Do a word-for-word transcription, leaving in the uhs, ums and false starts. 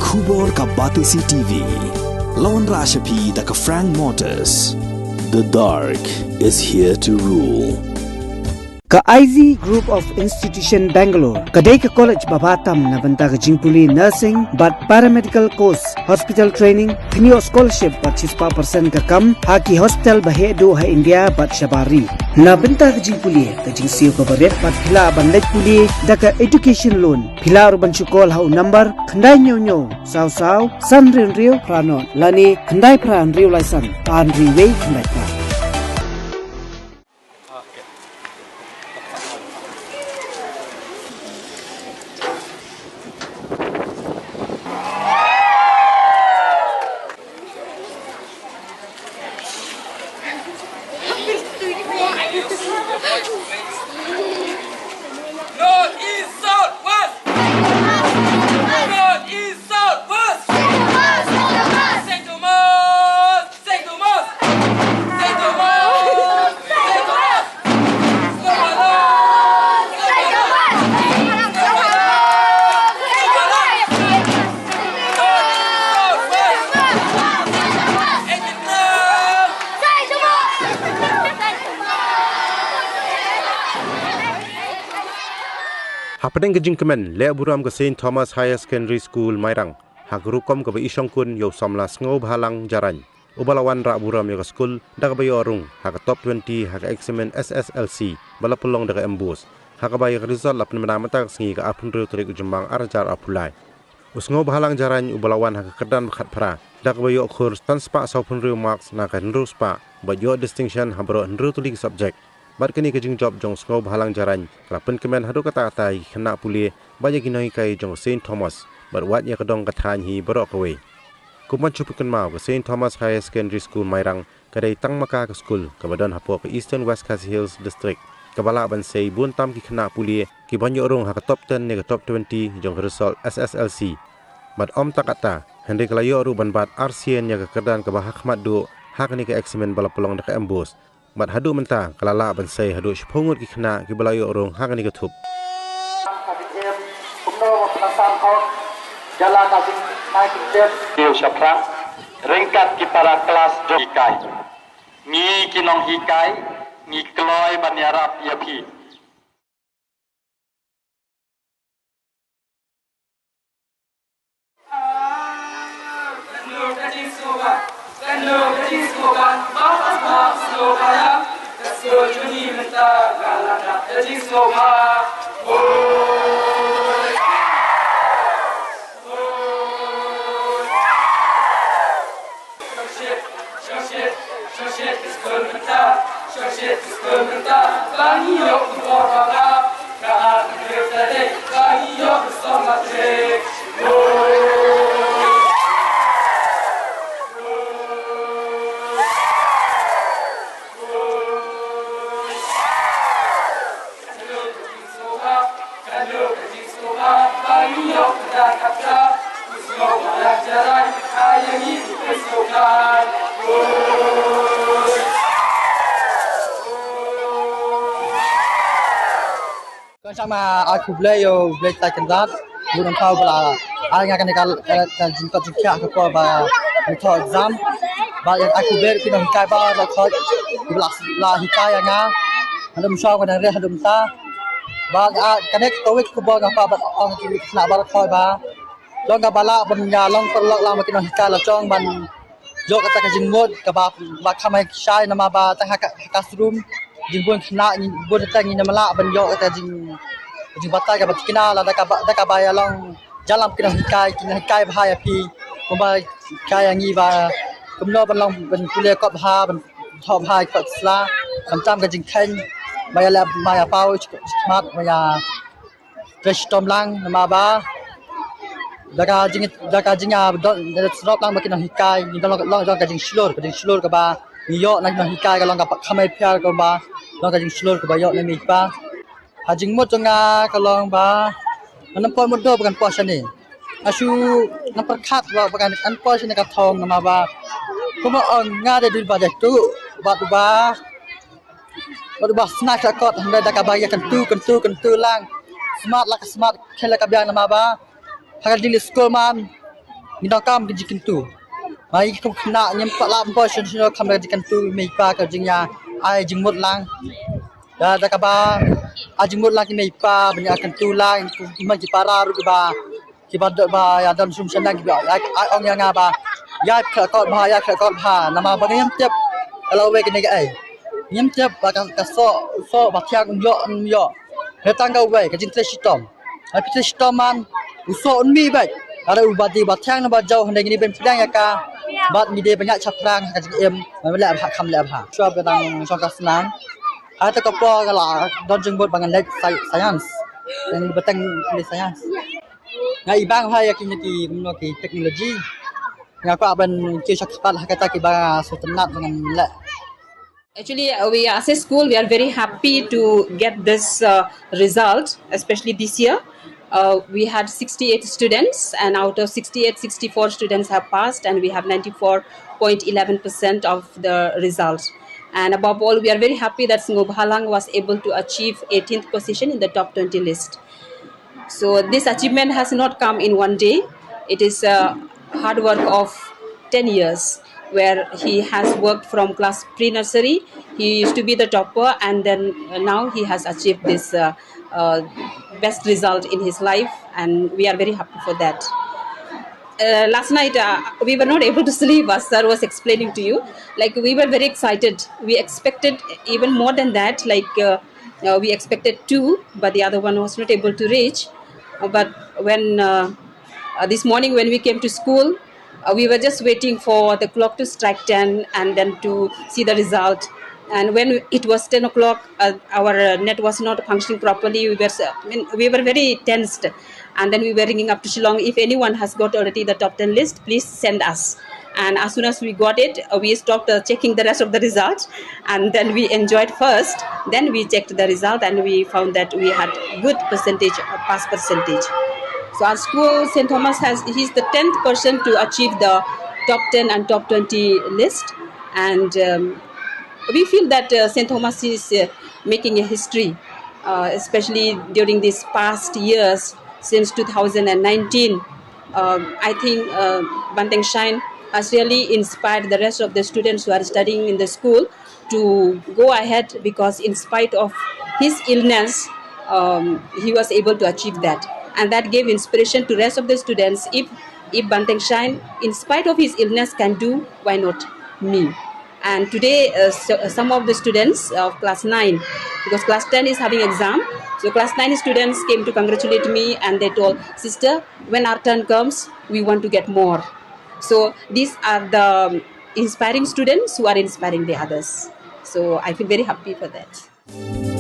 Khubor ka Batesi T V. Lawan Rashapi da ka Frank Motors. The dark is here to rule. Ka I Z Group of Institution Bangalore ka dei ka college ba bha tam na bynta ka jingpule nursing bad paramedical course, hospital training, kynioh scholarship bad shispah percent ka kam ha ki hospital ba heh duh ha India bad shabar ri. Na bynta ka jingpule ka jingsiew kaba rit bad phi lah ban leit pule da ka education loan. Phi lah ruh ban shu call ha u number khyndai hynñiew hynñiew saw saw san hynriew hynriew phra nod lane khyndai phra hynriew lai san ar hynriew wei khyndai phra. North, east, south, west. North, east, south, west. Saint Thomas, Saint Thomas, Saint Thomas, Saint Thomas. Hapdeng ka jingkmen leh burom ka Saint Thomas Higher Secondary School Mairang ha ka rukom kaba i shongkun ïa u samla Sngewbhalang Jarain, uba la wan rah burom ïa ka skul da kaba ïoh rung ha ka top twenty ha ka eksamin S S L C ba la pynlong da ka MBOSE, ha kaba ïa ka result la pynbna mynta ka sngi ka arphew hynriew tarik u Jymmang ar hajar arphew lai. U Sngewbhalang Jarain uba la wan ha ka kyrdan ba khatphra da kaba ïoh khur san spah sawphew hynriew marks na ka hynriew spah bad ïoh distinction ha baroh hynriew tylli ki subject. Bad kane ka jingjop jong u Sngewbhalang Jarain ka la pynkmen haduh katta katta ïa ki khynnah pule bad ïa ki nonghikai jong ka Saint Thomas bad wat ïa ka dong ka thaiñ hi baroh kawei. Kum ban shu pynkynmaw, ka Saint Thomas Higher Secondary School Mairang ka dei tang ma ka ka skul kaba don hapoh ka Eastern West Khasi Hills District kaba lah ban sei bun tam ki khynnah pule ki ban ïoh rung ha ka top ten ne ka top twenty jong ka result S S L C. Bad ym tang katta, hynrei ka la ïoh ruh ban bat arsien ïa ka kyrdan kaba ha khmat duh ha kane ka eksamin ba la pynlong da ka MBOSE. Bad haduh mynta ka la lah ban sei haduh shiphew ngut ki khynnah kiba la ïoh rung ha kane ka thup. Kumno ba pynasam hok jala ka jingkynai kyntien. Kiew shaphrang ryngkat ki para klas jong hikai. Ngi ki nonghikai ngi kloi ban ïarap ïa phi. Kan shah ma ai khublei ïa u Blei Trai Kynrad, u nongthaw ba la ai nga kane ka, ka, ka jingkot jingkhiah ka por ba ngi thoh exam. Ba ïa ai khublei ki nonghikai baroh khoit, ki ba la, la hikai ïa nga. Haduh mynshwa ka dang reh haduh mynta. Ba, ah, kane ka kawei ka khubor nga kwah ban ong ïa ki khynnah baroh khoit ba long kaba lah ban ïa long paralok lang ba ki nonghikai la jong ban ïoh kata ka jingmut kaba, ba kham ai shai namar ba tang ha ka, ha ka classroom jingbun khynnah ngi bun, tang ngi nym lah ban ïoh kata jing, jingbatai kaba thikna lada kaba, da kaba ïa long jingïalam ki nonghikai, ki nonghikai bha ïa phi kumba hikai ïa ngi ba kumno ban long ban pule kot bha, ban thoh bha ïa kot sla, khamtam ka jingkheiñ ba ïa leh, ba ïa paw shakhmat, ba ïa trei shitom lang namar ba da ka jing, da ka jing, ah, don, da surok lang ba ki nonghikai ngi don long, long, long ka jingshlur, ka jingshlur kaba ngi ïoh na ki nonghikai ka long kaba kham ai phiar kaba long ka jingshlur kaba ïoh na mei pa. Ha jingmut jong nga ka long ba ngan ym poi mutdur ba ngan poi shane. Nga shu ngan pyrkhat ba, ba ngan, ngan poi shane ka thong namar ba kumba ong nga dei dul ba dei tu ba tu ba Bad uba sna ka kot hynrei da kaba ïa kyntu, kyntu, kyntu lang. Smat la ka smat, kheiñ la ka biang namar ba ha ka jingdih skul man Ngi donkam ka jingkyntu. Ba ngi kum khynnah ngim pat lah ban poi shuh shuh kham da ka jingkyntu mei pa ka jingïa ai jingmut lang. Da da kaba ai jingmut lang ki mei pa ban ïa kyntu lang ki man ki para ruh kiba kiba dei ba ïa don sum shandang kiba ïa ai ong ïa nga ba ïa khleh kot bha ïa khleh kot bha namar ba ngim tip ka lawei kane kaei. Ngim tip ba ka soh soh ba thiang un ïoh un ïoh. Hynrei tang kawei ka jingtrei shitom. Hynrei phi trei shitom man u soh un mih beit. Lada u ba dei ba thiang ne ba jaw hynrei ngi dei ban pdiang ïa ka bad ngi dei ban ïaid shaphrang ha ka jingim ban leh bha kham leh bha. Shuwa ba dang shong ka snam. Hato ka por ka la don jingmut ba ngan leit science. Ngan ba tang leit science. Nga i bang bha ïa kine ki kumno ki technology. Nga kwah ban kiew shakpat ha kata kiba sngewtynnat ba ngan leh. Actually, uh, we as a school, we are very happy to get this uh, result, especially this year. Uh, we had sixty-eight students, and out of sixty-eight, sixty-four students have passed, and we have ninety-four point eleven percent of the result. And above all, we are very happy that Sngewbhalang was able to achieve eighteenth position in the top twenty list. So this achievement has not come in one day. It is a hard work of ten years where he has worked from class pre-nursery. He used to be the topper, and then uh, now he has achieved this uh, uh, best result in his life, and we are very happy for that. Uh, last night uh, we were not able to sleep, as sir was explaining to you. Like, we were very excited. We expected even more than that. Like uh, uh, we expected two, but the other one was not able to reach. Uh, but when uh, uh, this morning when we came to school, uh, we were just waiting for the clock to strike ten and then to see the result. And when it was ten o'clock, uh, our uh, net was not functioning properly. We were, uh, I mean, we were very tensed. And then we were ringing up to Shillong. If anyone has got already the top ten list, please send us. And as soon as we got it, uh, we stopped uh, checking the rest of the results. And then we enjoyed first. Then we checked the result and we found that we had good percentage, uh, pass percentage. So our school, Saint Thomas, has he's the tenth person to achieve the top ten and top twenty list. And um, we feel that uh, Saint Thomas is uh, making a history, uh, especially during these past years since two thousand nineteen. Um, I think uh, Banteng Shine has really inspired the rest of the students who are studying in the school to go ahead, because in spite of his illness, um, he was able to achieve that, and that gave inspiration to rest of the students. If if Banteng Shine, in spite of his illness, can do, why not me? And today, uh, so, uh, some of the students of class nine, because class ten is having exam, so class nine students came to congratulate me and they told, "Sister, when our turn comes, we want to get more." So these are the inspiring students who are inspiring the others. So I feel very happy for that.